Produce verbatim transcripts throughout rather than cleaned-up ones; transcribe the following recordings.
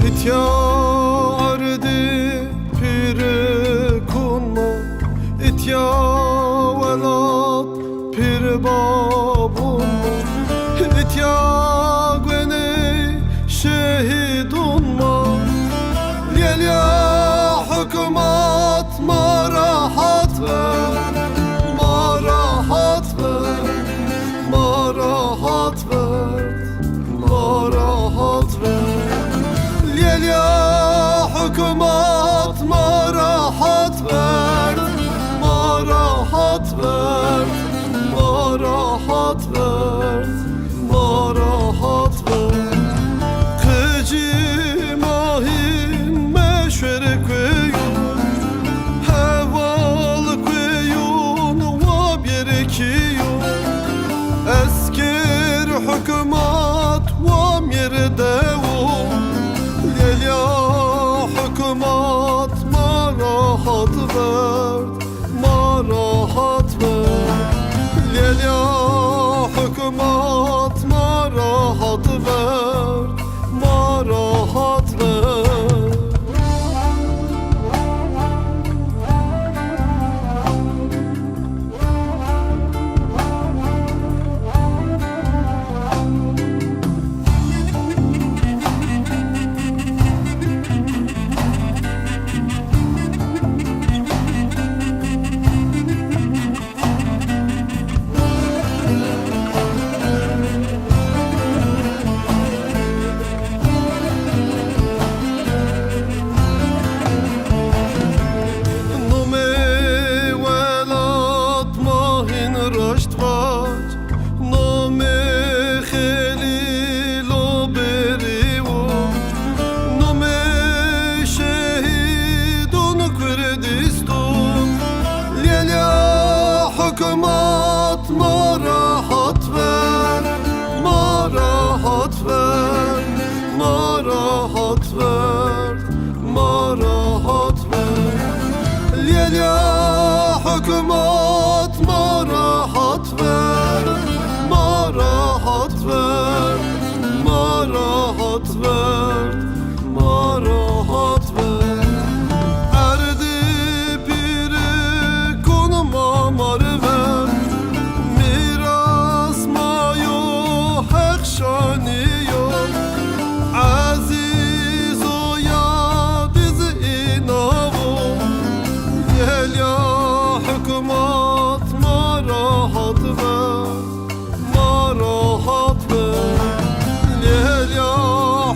Îtya erdî pîrikûn ma, îtya welat pîrbabûn ma, îtya guenê şehîdûn ma. Lêlya hukmat ma rehat ver, ma rehat ver, ma rehat ver. Ma rehat ver. Lêlya hukmat ma rehat ver. Ma rehat ver. Ma rehat ver. Ma rehat ver. Qicî ma hîn meşwer kueyo. Heval kueyon wa bêrê kîyo. Esker hukmat wa mêrdewo. Lêlya hukmat ma rehat verd, ma rehat verd. Lêlya hukmat ma rehat verd, ma rehat verd. Nomê welat ma hîn raşt vac, nomê Xelîlo berî wo, nomê şehîdon Kurdiston. Lêlya hukmat ma rehat ver, ma rehat ver, ma rehat ver, ma rehat ver. Lêlya hukmat ma rehat ver, ma rehat ver, ma rehat ver, ma rehat ver. Erdî pîrikûn ma mar ver, mîras ma yo, Heq şanî yo. Ezîz o ya diz înawo. Lêlya hukmat ma rehat ver, ma rehat ver. Lêlya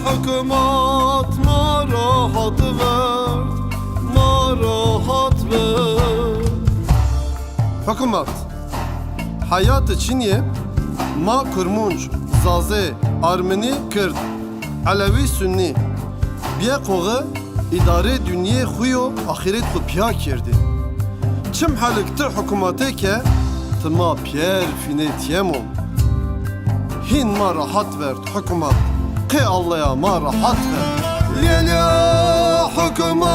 hukmat ma rehat ver, ma rehat ver. Hukmat, heyatê çinî yê, ma Kurmunc, Zazê, Armenî, Kird, Elewî, Sunnî, bîye qoxî, îdarê dinyê xwu yo, axîret xwu pîya kerdî. Çim helik ti hukmatê ke ti ma pîyer fînê tîyemo. Hîn ma rehat verd hukmat. Qey Allaya ma rehat verd. Lêlya hukmat